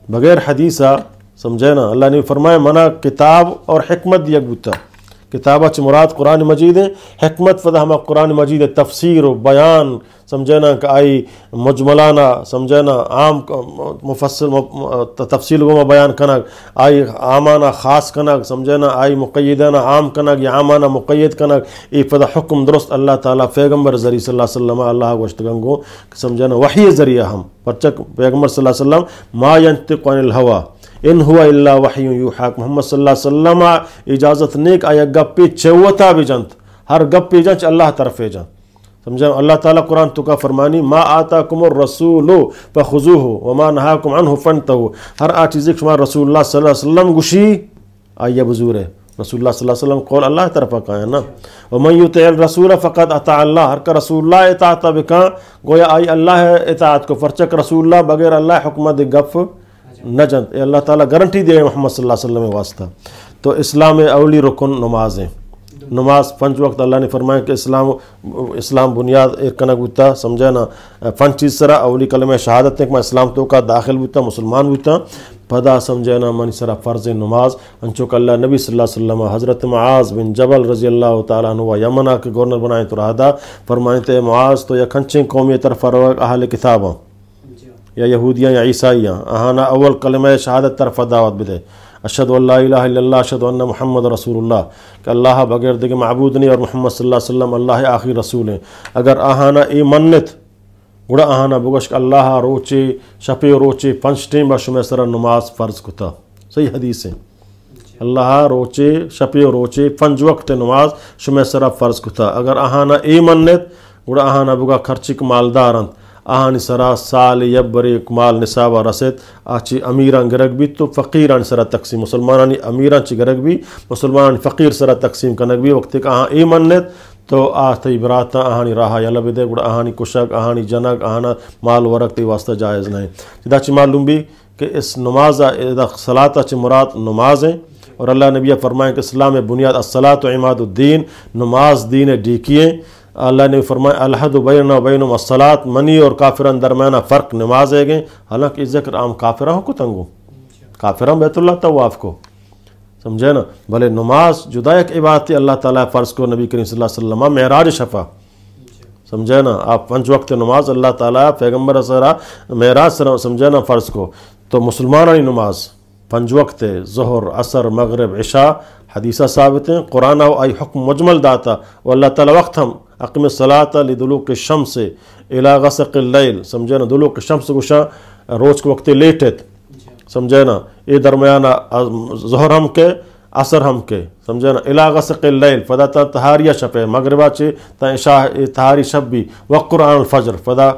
بغیر حدیث ءَ، سمجھے نا، اللہ نے فرمائے، منا کتاب اور حکمت دیگ بوتا۔ کتاب ءَ چہ مراد قرآن مجید ہے، حکمت پدا ہما قرآن مجید ہے، تفسیر و بیان، سمجھے نا، کہ آئی مجملانا، سمجھے نا، عام، مفصل، م-، م-، تفصیل گوما بیان کنگ، آئی عامانا خاص کنگ، سمجھے نا، آئی مقیدانا عام کنگ یا عامانا مقید کنگ، ای پدا حکم درست اللہ تعالی پیغمبر ذریعہ صلی اللہ علیہ وسلم، اللہ گوشتگن گو، سمجھے نا، وحی ذریعہ ہم۔ پرچہ پیغمبر صلی اللہ علیہ وسلم، ما ینطق عن الہوی ان هو الا وحی یوحی، محمد صلی اللہ علیہ وسلم ءَ اجازت نیک آیا گپے چہ وتا بجنت، ہر گپے جنت چہ اللہ طرفے جنت۔ سمجھے؟ اللہ تعالی قرآن توکا فرمانی، ما آتاکم الرسول فخذوه وما نهاکم عنه فانتهوا، ہر آ چیزے کہ شما رسول اللہ صلی اللہ علیہ وسلم گوشی، آئی ءَ بزورے۔ رسول اللہ صلی اللہ علیہ وسلم قول اللہ طرف کایا نا۔ ومن یطع الرسول فقد اطاع اللہ، ہر کہ رسول اللہ اطاعت بکن، گویا آئی اللہ اطاعت کو، پرچہ کہ رسول اللہ بغیر اللہ حکمت گپ نہ جنت۔ اے اللہ تعالی گارنٹی دے محمد صلی اللہ علیہ وسلم واسطہ۔ تو اسلام اولی رکن نماز ہے۔ نماز پنج وقت اللہ نے فرمایا کہ اسلام، اسلام بنیاد ایر کنگ بوتا، سمجھے نا، پنچ چیز سرا۔ اولی کلمہ شہادت ہے کہ میں اسلام توکا داخل بوتا، مسلمان بوتا۔ پدا سمجھے نا منی سرا فرض نماز، انچو کہ اللہ نبی صلی اللہ علیہ وسلم حضرت معاذ بن جبل رضی اللہ تعالی عنہ و یمن ءَ کہ گورنر بنائیں تو رہدا، فرمائیں تے معاذ تو یک انچیں قومی طرف روگ اہل کتاباں یا یہودیاں یا عیسائیاں، آہانا اول کلمہ شہادت طرف دعوت بدے، اشہد ان لا الہ الا اللہ، اشہد ان محمد رسول اللہ، کہ اللہ بغیر دگہ معبود نہیں اور محمد صلی اللہ علیہ وسلم اللہ آخری رسول ہیں۔ اگر آہانا اے منت، گڑا آہانا بگوش کہ اللہ روچے، شپے و روچے پنچ ٹیم با شمے سرا نماز فرض کتا۔ صحیح حدیث ہے۔ اللہ روچے، شپے و روچے پنچ وقت نماز شمے سرا فرض کتا۔ اگر آہانا اے منت، گڑا آہانا بگا خرچک مالدار انت، آہانی سرا سال یبرے مال نصابا رسیت، آ چی امیران گرگ بیت تو فقیرانی سرا تقسیم، مسلمانانی امیران چی گرگ بی، مسلمانانی فقیر سرا تقسیم کنگ بی۔ وقتی کہ آہاں اے منت، تو آ تئی براتاں آہانی راہا یلہ بدے، گڑا آہانی کشگ، آہانی جنگ، آہانا مال ورگ تئی واسطہ جائز نہ انت۔ چدا چی معلوم بی کہ اس نماز، ادا صلاۃ چی مراد نماز ہیں، اور اللہ نبی فرمائیں کہ اسلام بنیاد الصلاۃ عماد الدین، نماز دین ڈیکی ہیں۔ اللہ نبی فرمائیں، الحد بیننا و بینہم الصلاۃ، منی اور کافران درمیانا فرق نماز ہے گئے، حالانکہ یہ ذکر عام کافران کو تنگو، کافران بیت اللہ طواف کو۔ سمجھے نا؟ بلے نماز جدا یک عبادتے اللہ تعالی فرض کو نبی کریم صلی اللہ علیہ وسلم معراج شفا۔ سمجھے نا؟ آپ پنچ وقت نماز اللہ تعالی پیغمبر سرا معراج سرا، سمجھے نا، فرض کو۔ تو مسلمانانی نماز پنچ وقت، ظہر، عصر، مغرب، عشاء، حدیثہ ثابت ہیں، قرآن او آئی حکم مجمل داتا، و اللہ تعالی وقت ہم اقم الصلاۃ لدلوک الشمس الی غسق اللیل، سمجھے نا، دلوک الشمس گوشا روچ کے وقت لیٹ ہے۔ سمجھے نا؟ اے درمیان ظہر ہم کے، عصر ہم کے، سمجھے نا؟ الی غسق اللیل، پدا تا تہاری شپ ہے، مغربا چے تا عشاء، اے تہاری شپ بھی، و قرآن الفجر، پدا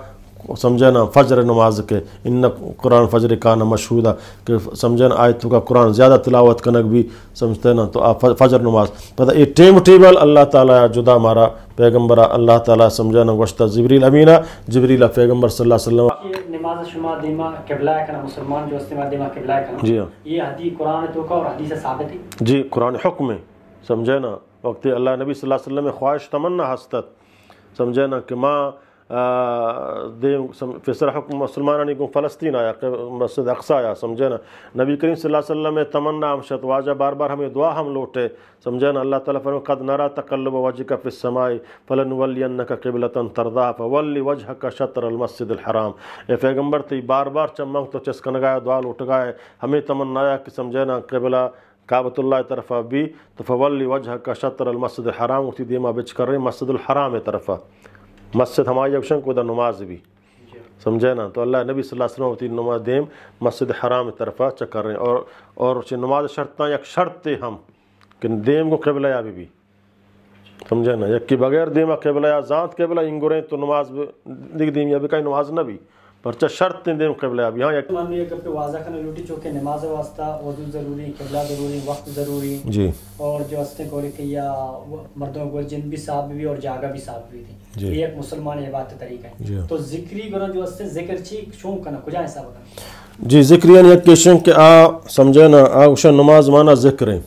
سمجھے نا؟ فجر نماز کے، ان قرآن الفجر کان مشہودا، کہ سمجھے نا؟ آیت کا قرآن زیادہ تلاوت کنگ بھی، سمجھتے نا؟ تو آ ف-، فجر نماز۔ پدا اے ٹائم ٹیبل اللہ تعالی جدا مارا پیغمبر اللہ تعالی سمجھانا گوشتا جبریل امین ء، جبریل ء پیغمبر صلی اللہ علیہ وسلم۔ یہ نماز شما دیما قبلہ ء کنا، مسلمان جو استے ما دیما قبلہ ء کنا۔ جی ہاں۔ یہ حدیث قرآن تو کا اور حدیث ثابت ہے؟ جی، قرآن حکم ہے، سمجھے نا؟ وقت اللہ نبی صلی اللہ علیہ وسلم خواہش تمنا ہستت، سمجھے نا، کہ ما، آ، دیم سم-، فسر حکم مسلمانانی گوں فلسطین آیا، کہ مسجد اقصی آیا، سمجھے نا؟ نبی کریم صلی اللہ علیہ وسلم تمنا ہم شت، واجہ بار بار ہمیں دعا ہم لوٹے، سمجھے نا؟ اللہ تعالی فرمائے، قد نرى تقلب وجهك في السماء فلنولينك قبلة ترضاها فول وجهك شطر المسجد الحرام۔ اے پیغمبر، تئی بار بار چمانک تو چست کنگا، دعا لوٹگا، ہمیں تمنا آیا کہ سمجھے نا قبلہ کعبۃ اللہ طرفا بھی، تو فول وجهك شطر المسجد الحرام، وتی دیما بچکرے مسجد الحرام طرفا۔ مسجد ہمائی گوشن کہ دا نماز بھی۔ سمجھے نا؟ تو اللہ نبی صلی اللہ علیہ وسلم وتی نماز دیم مسجد حرام طرفا چکرے۔ اور، اور چہ نماز شرطاں یک شرط ہم کہ دیم گوں قبلہ یا بی بی۔ سمجھے نا؟ یکی بغیر دیما قبلہ یا زانت قبلہ انگریں تو نماز ب-، دیگ دیم یا بکای نماز نہ بی۔ پرچہ شرط دیم قبلہ یا بی۔ ہاں، یک من یہ گپ واضح کرنا لوٹی، چونکہ نماز واسطہ وضو ضروری، قبلہ ضروری، وقت ضروری۔ جی۔ اور جو ہستے گوری کہ یا مردم گور جن بھی صاف بھی اور جاگہ بھی صاف بھی تھی۔ جی۔ یہ ایک مسلمان عبادت طریقہ ہے۔ جی۔ تو ذکری گرو جو ہستے ذکر چی چون کنا، کجا حساب کنا؟ جی، ذکر یعنی یک کشن کہ آ سمجھے نا، آ گوشن نماز مانا ذکر ہے۔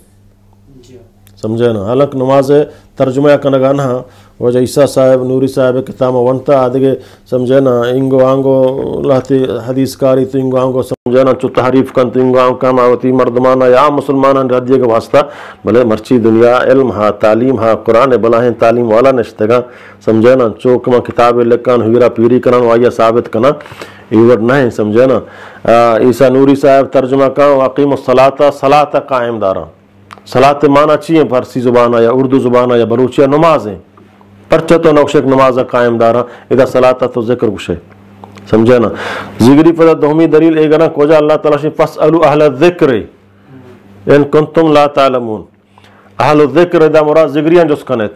جی۔ سمجھے نا؟ حالانکہ نماز ترجمہ کنگا نہ، واجہ عیسیٰ صاحب، نوری صاحب کتاب ونتا آدگے سمجھے نا، اینگو آنگو لہتے حدیث کاری تو اینگو آنگو سمجھے نا، چو تحریف کن تو اینگو آنگو کن آوتی مردمانا یا مسلمانان ردیگ واسطہ۔ بلے مرچی دنیا علم ہا، تعلیم ہا، قرآن بلاہیں تعلیم والا نشتگا سمجھے نا، چو کہ ما کتاب لکھان ہیرا پیری کنن و آیا ثابت کنن، ای وڑ نہیں سمجھے نا۔ آ، عیسیٰ نوری صاحب ترجمہ کن و اقیم الصلاۃ، صلاۃ قائم داران۔ صلاۃ معنی چی ہیں؟ فارسی زبان یا اردو زبان یا بلوچی نماز ہیں۔ پرچہ تو نوشک نماز قائم دارا، ادا صلاۃ تو ذکر گشے۔ سمجھے نا؟ زگری پدا دومی دلیل اے گنا کجا اللہ تعالیٰ شی فاسألوا اہل الذکر ان کنتم لا تعلمون۔ اہل الذکر ادا مراد زگریاں جس کنت۔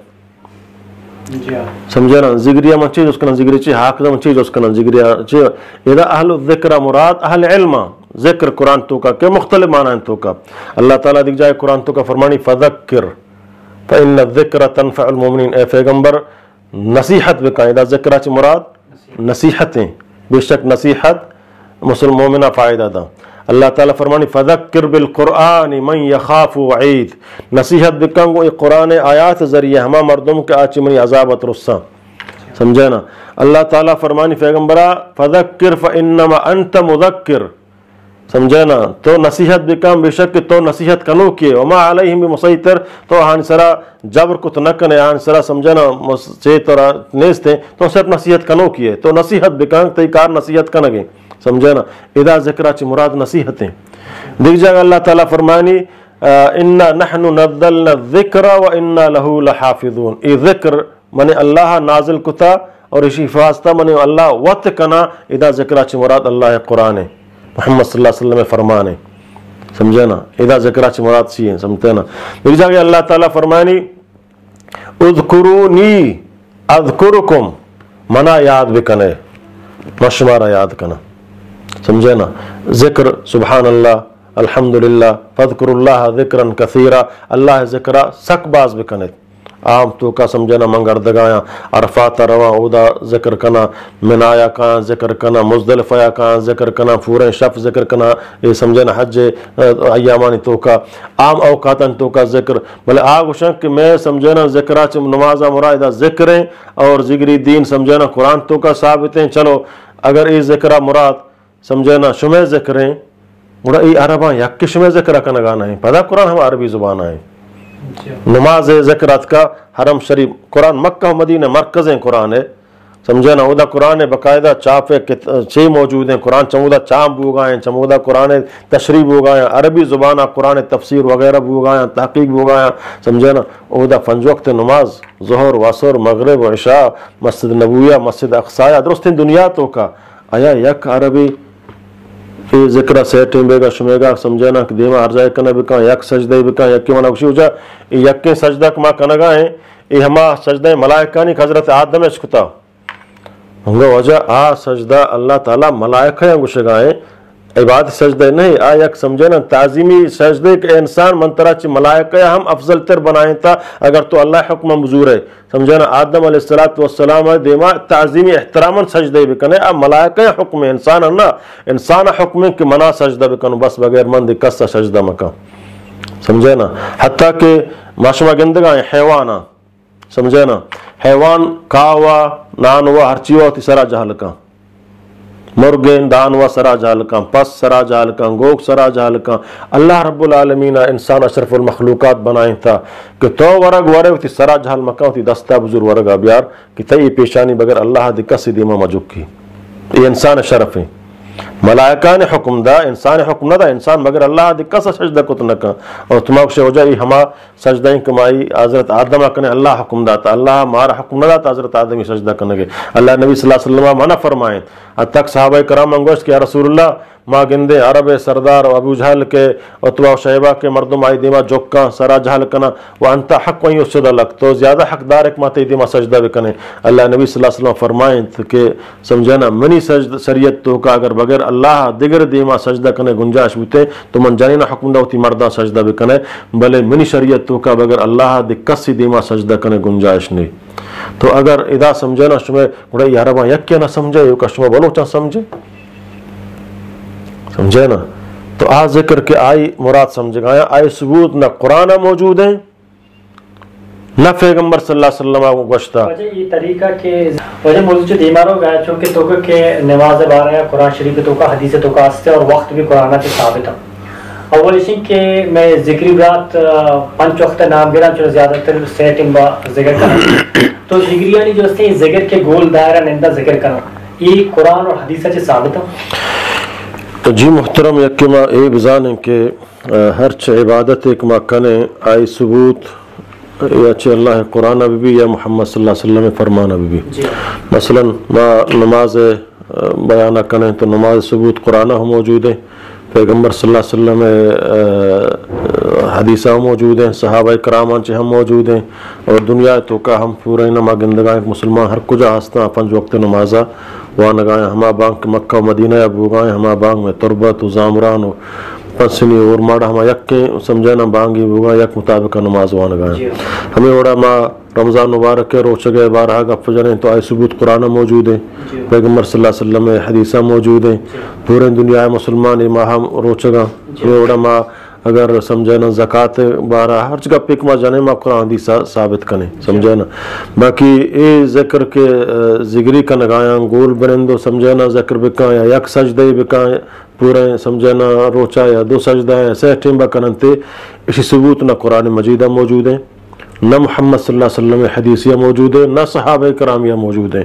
جی ہاں۔ سمجھے نا؟ زگریا من چی جس کنن؟ زگری چی حق دا من چی جس کنن؟ زگریا چی؟ ادا اہل الذکر مراد اہل علم۔ ذکر قرآن توکا کہ مختلف معنی توکا۔ اللہ تعالیٰ دیکھ جائے قرآن توکا فرمانی فذکر فإن الذکر تنفع المؤمنین۔ اے پیغمبر نصیحت بکن۔ ادا ذکر چی مراد نصیحت ہیں۔ بے شک نصیحت مسلم مومنا فائدہ دا۔ اللہ تعالیٰ فرمانی فذکر بالقرآن من یخاف وعید۔ نصیحت بکن گو اے قرآن آیات ذریعے ہما مردم کہ آچی منی عذاب ترساں۔ سمجھے نا؟ اللہ تعالیٰ فرمانی پیغمبرا فذکر فإنما انت مذکر۔ سمجھے نا؟ تو نصیحت بکن، بے شک کہ تو نصیحت کنوکے۔ وما علیہم بمسیطر، تو آہانی سرا جبر کت نہ کنے، آہانی سرا سمجھے نا مس-، چے تو را نیستے، تو صرف نصیحت کنوکے، تو نصیحت بکن، تئی کار نصیحت کنگے۔ سمجھے نا؟ ادا ذکرا چی مراد نصیحتیں۔ دیکھ جاگہ اللہ تعالیٰ فرمانی، آ، انا نحن نزلنا الذکر و انا لہ لحافظون۔ اے ذکر من اللہ نازل کتا اور اشی حفاظتا من اللہ وت کنا۔ ادا ذکرا چی مراد اللہ قرآن ہے، محمد صلی اللہ علیہ وسلم فرمان ہے۔ سمجھے نا؟ ادا ذکرا چی مراد چی ہے؟ سمجھتے نا؟ دیکھ جاگہ اللہ تعالیٰ فرمانی، اذکرونی اذکرکم، منا یاد بکنے، من شمارا یاد کنا۔ سمجھے نا؟ ذکر، سبحان اللہ، الحمدللہ، فاذکروا اللہ ذکرا کثیرا، اللہ ذکرا سک باز بکنے۔ عام توکا سمجھے نا من گردگایاں، عرفات رواں، اودا ذکر کنا، منایا کایاں ذکر کنا، مزدلفہ یا کایاں ذکر کنا، پوریں شف ذکر کنا، اے سمجھے نا حج، ا، ایامانی توکا، عام اوقاتانی توکا ذکر۔ بلے آ گوشن کہ میں سمجھے نا ذکرا چہ نمازا مراد ادا ذکر ہیں اور ذکری دین سمجھے نا قرآن توکا ثابت ہیں۔ چلو، اگر اے ذکرا مراد سمجھے نا شمے ذکر ہیں، گڑا اے عرباں یک شمے ذکر کنگا نہیں۔ پدا قرآن ہم عربی زبان ہیں۔ جی۔ نماز ذکر اتکا حرم شریف، قرآن مکہ و مدینہ مرکز ہیں قرآن ہے۔ سمجھے نا؟ اودا قرآن باقاعدہ چاپ ہے، کت-، چے موجود ہیں، قرآن چمودا چاپ بوگا ہیں، چمودا قرآن تشریح بوگا ہیں، عربی زبان قرآن تفسیر وغیرہ بوگا ہیں، تحقیق بوگا ہیں۔ سمجھے نا؟ اودا پنج وقت نماز، ظہر، وسر، مغرب و عشاء، مسجد نبویہ، مسجد اقصی، درستیں دنیا توکا آیا یک عربی اے ذکر ء سیٹیں بیگا شمیگا سمجھنا کہ دیما ہر جائے کنہ بکاں، یک سجدہ بکاں، یکے منا گوشی وجہ اے یکیں سجدہ کہ ما کنگا ہیں، اے ہما سجدہ ملائکانی کہ حضرت آدم اش کتا۔ انگا وجہ آ سجدہ اللہ تعالی ملائکہ یاں گوشگا ہیں، عبادت سجدہ نہیں، آ یک سمجھنا تعظیمی سجدہ کہ اے انسان من ترا چہ ملائکہ ہم افضل تر بنائیں تا اگر تو اللہ حکم بزورے۔ سمجھنا، آدم علیہ الصلوۃ والسلام دیما تعظیمی احتراماً سجدہ بکنے، آ ملائکہ حکم، انسان نہ، انسان حکم کہ منا سجدہ بکن، بس بغیر من دی کس سجدہ مکن۔ سمجھنا، حتیٰ کہ ما شما گندگا ہیں حیوانا، سمجھنا، حیوان کاوا، نانوا، ہرچی وا وتی سرا جہل کن۔ مرگیں دانوا سرا جہل کن، پس سرا جہل کن، گوک سرا جہل کن۔ اللہ رب العالمین انسان اشرف المخلوقات بنائیں تا کہ تو ورگ ورے وتی سرا جہل مکن، وتی دستا بزور ورگا بیار کہ تئی پیشانی بغیر اللہ دی کسی دیما مجکی۔ اے انسان شرف ہیں۔ ملائکان حکم دا، انسان حکم نہ دا، انسان مگر اللہ دی کس سجدہ کت نہ کن۔ اور تما گوشے وجہ ای ہما سجدہ ہیں کہ مائی حضرت آدم کنے اللہ حکم داتا، اللہ مارا حکم نہ داتا حضرت آدمی سجدہ کنگے۔ اللہ نبی صلی اللہ علیہ وسلم منع فرمائیں۔ حتیٰ کہ صحابہ کرام انگوشت کہ یا رسول اللہ، ما گندے عرب سردار و ابو جہل کے عتبہ و شیبہ کے مردم آئی دیما جکاں سرا جہل کنا و انت حق ان یسجد لک، تو زیادہ حقدار ایک ما تئی دیما سجدہ بکنے۔ اللہ نبی صلی اللہ علیہ وسلم فرمائیں کہ سمجھنا، منی سجد-، شریعت توکا اگر بغیر اللہ دگر دیما سجدہ کنے گنجائش بوتے، تو من جنینا حکم دا وتی مرداں سجدہ بکنے، بلے منی شریعت توکا بغیر اللہ دے کسی دیما سجدہ کنے گنجائش نہیں۔ تو اگر ادا سمجھنا شما، گڑا اے عرباں یکے نہ سمجھے، یوکا شما بلوچاں سمجھے۔ سمجھے نا؟ تو آ ذکر کہ آئی مراد سمجھگایا، آئی ثبوت نہ قرآن موجود ہیں، نہ پیغمبر صلی اللہ علیہ وسلم ءَ گوشتا۔ واجہ اے طریقہ کہ واجہ موضوع چہ دیما روگ ءَ، چونکہ تو کہ نماز ءِ بارہ ءَ قرآن شریف ءِ توکا حدیث ءِ توکا است ءُ اور وقت بھی قرآن ءَ چہ ثابت اَنت۔ اول ایش اِنت کہ مئے ذکری برات، آ، پنچ وقت ءِ نام گراں، چون زیادہ تر سے ٹیم با ذکر کناں۔ تو ذکریانی جو است ایں ذکر کہ گول دائرہ نندا ذکر کناں، اے قرآن اور حدیث ءَ چہ ثابت اَنت؟ جی محترم، یکے ما اے بزانیں کہ، آ، ہرچ عبادتے کہ ما کنیں، آئی ثبوت یا چہ اللہ ءِ قرآن ءَ بہ بی یا محمد صلی اللہ علیہ وسلم ءِ فرمان ءَ بہ بی۔ جی۔ مثلاً ما نماز ءِ بیان ءَ کنیں تو نماز ءِ ثبوت قرآن ءَ ہم موجود ایں، پیغمبر صلی اللہ علیہ وسلم ءِ، آ، حدیث ءَ ہم موجود ایں، صحابہ کراماں چہ ہم موجود ایں، اور دنیا ءِ توکا ہم پورا ایں، ما گندگا ایں کہ مسلمان ہر کجا ہستاں، پنچ وقت نماز ءَ وانگا ایں، ہما بانگ کہ مکہ ءُ مدینہ ءَ بوگا ایں، ہما بانگ مئے تربت ءُ زامران ءُ پسنی اورماڑہ ہما یکیں سمجھنا بانگی بوگا، یک مطابق نماز وانگا ایں۔ جی۔ ہمے وڑا ما رمضان مبارک ءِ روچگ ءِ بارہ ءَ گپ جنیں تو آئی ثبوت قرآن ءَ موجود ایں، جی۔ پیغمبر صلی اللہ علیہ وسلم ءِ حدیثاں موجود ایں، جی۔ پوریں دنیا ءِ مسلمان اے ماہ ءَ روچگاں۔ جی۔ ہمے وڑا ما اگر سمجھنا زکات ءِ بارہ ءَ ہرچ گپے کہ ما جنیں ما قرآن حدیث ءَ ثابت کنیں، جی۔ سمجھنا۔ باقی اے ذکر کہ، آ، ذکری کنگایاں، گول بنندو سمجھنا ذکر بکاں یا یک سجدہ بکاں، پوریں سمجھنا روچا یا دو سجدہ یا سہ ٹیم با کننتے، اشی ثبوت نہ قرآن مجید ءَ موجود ایں، نہ محمد صلی اللہ علیہ وسلم ءِ حدیث ءَ موجود ایں، نہ صحابہ کرامی ءَ موجود ایں،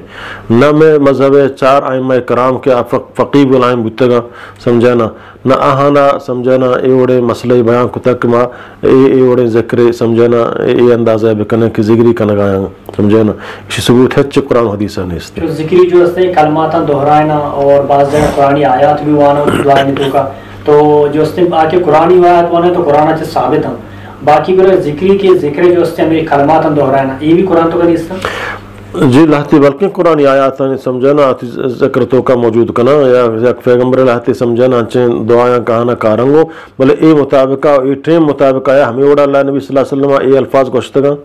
نہ مئے مذہب ءِ چار ائمہ کرام کہ آ فق-، فقیہ بالعین بوتگاں، سمجھنا، نہ آہانا سمجھنا اے وڑیں مسئلہ بیان کتگ کہ ما اے، اے وڑیں ذکر سمجھنا اے اندازہ بکنیں کہ ذکری کنگایاں۔ سمجھے نا؟ ایشی ثبوت ہچ قرآن و حدیث ء نیست۔ تو ذکری جو ہستے کلماتاں دہرائنا اور بعض جگہ قرآنی آیات بھی وانا دعائیں توکا، تو جو ہستے آ کہ قرآنی آیات وانا تو قرآن چ ثابت ہم، باقی گرے ذکری کے ذکر جو ہستے ہمیں کلماتاں دہرائنا، یہ بھی قرآن توکا نیست؟ جی لہتے بلکیں قرآنی آیاتانی سمجھے نا، آتی ذکر توکا موجود کنا یا یک پیغمبر لہتے سمجھے نا انچیں دعایاں کہانا کارنگو، بلے اے مطابقہ، اے ٹیم مطابقہ یا ہمیں وڑا اللہ نبی صلی اللہ علیہ وسلم اے الفاظ گوشتگاں۔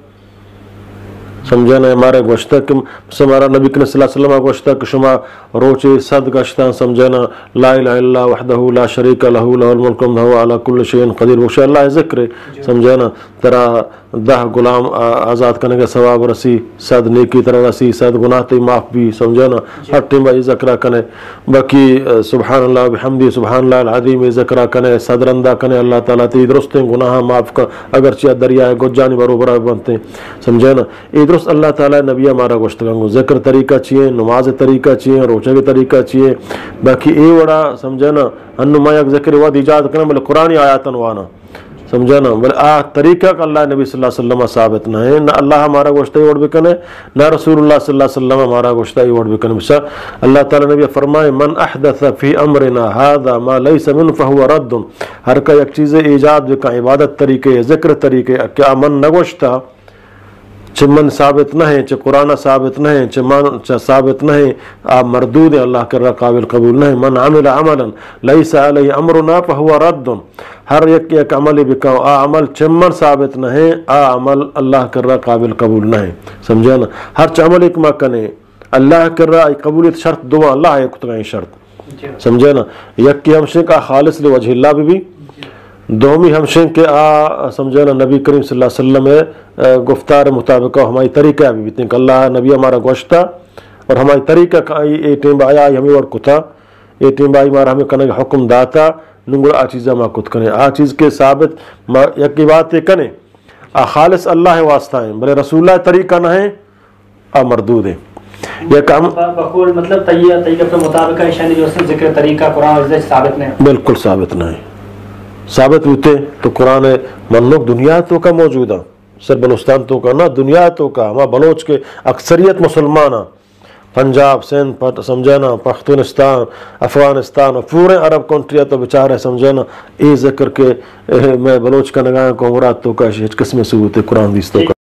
سمجھے نا، مارا گوشتہ کہ، مثلاً مارا نبی کریم صلی اللہ علیہ وسلم گوشتہ کہ شما روچے صد گشتاں، سمجھے نا، لا الہ الا اللہ وحدہ لا شریک لہ، لہ الملک وحدہ علی کل شیء قدیر، بخش اللہ ذکر ہے، جی۔ سمجھے نا، ترا دہ غلام آ-، آزاد کنگ ء ثواب رسی، صد نیکی ترا رسی، صد گناہ تئی معاف بی، سمجھے نا، جی۔ ہر ٹیم اے ذکر کنے۔ باقی، آ، سبحان اللہ بحمدی، سبحان اللہ العظیم، اے ذکر کنے، صد رندا کنے، اللہ تعالیٰ تئی درستیں گناہ معاف کن، اگرچہ دریائے گجانی بروبر بنتے، سمجھے نا۔ اے درست اللہ تعالیٰ نبی مارا گوشتگن گو، ذکر طریقہ چیئے، نماز طریقہ چیئے، روچہ طریقہ چیئے۔ باقی اے وڑا سمجھے نا، انو ما یک ذکر واد ایجاد کنم، بلے قرآنی آیاتن وانا۔ سمجھے نا؟ بلے آ طریقہ کہ اللہ نبی صلی اللہ علیہ وسلم ثابت نہ ہے، نہ اللہ ہمارا گوشتہ اے وڑ بکنے، نہ رسول اللہ صلی اللہ علیہ وسلم ہمارا گوشتہ اے وڑ بکنے۔ بس اللہ تعالیٰ نبی فرمائے، من احدث فی امرنا هذا ما لیس منه فهو رد۔ ہر کا یک چیز ایجاد بکا، عبادت طریقے، ذکر طریقے، کہ آ من نگوشتہ، چہ من ثابت نہ ہیں، چہ قرآن ثابت نہ ہیں، چہ من، چہ ثابت نہ ہیں، آ مردود ہیں، اللہ کرا قابل قبول نہ ہیں۔ من عمل عملا لیس علیہ امرنا فهو رد۔ ہر یک یک عمل بکاؤ، آ عمل چہ من ثابت نہ ہیں، آ عمل اللہ کرا قابل قبول نہ ہیں۔ سمجھے نا؟ ہر چہ عمل ایک ما کنے، اللہ کرا قبولیت شرط دو، اللہ ایک کتگا شرط۔ جی۔ سمجھے نا؟ یکے ہمشیں کہ آ خالص لوجہ اللہ بہ بی۔ جی۔ دومی ہمشیں کہ آ سمجھے نا نبی کریم صلی اللہ علیہ وسلم ء، آ، گفتار مطابق ہمائی طریقہ بہ بیتیں کہ اللہ نبی ہمارا گوشتا اور ہمائی طریقہ کہ آئی اے ٹیم آیا آئی ہمیں وڑ کتا، اے ٹیم آئی مارا ہمیں کنگ حکم داتا، نوں گڑا آ چیزا ما کت کنے۔ آ چیز کے ثابت ما یک بات کنے، آ خالص اللہ واسطہ ہیں، بلے رسول اللہ طریقہ نہ ہیں، آ مردود ہیں۔ یک ہم ب-، بقول مطلب تئی، تئی گپ مطابق ایشانی جو است ذکر طریقہ قرآن و حدیث ثابت نہیں۔ بالکل ثابت نہیں۔ ثابت ہوتے تو قرآن منوک دنیا توکا موجود ہیں۔ صرف بلوچستان توکا نہ، دنیا توکا۔ ہما بلوچ کے اکثریت مسلمان ہیں۔ پنجاب، سندھ، پٹ-، سمجھے نا، پختونستان، افغانستان و پورے عرب کنٹری تو بچارے سمجھے نا، اے ذکر کے، اے، میں بلوچ کنگا کو مراد توکا ہچ قسم ثبوت قرآن حدیث توکا۔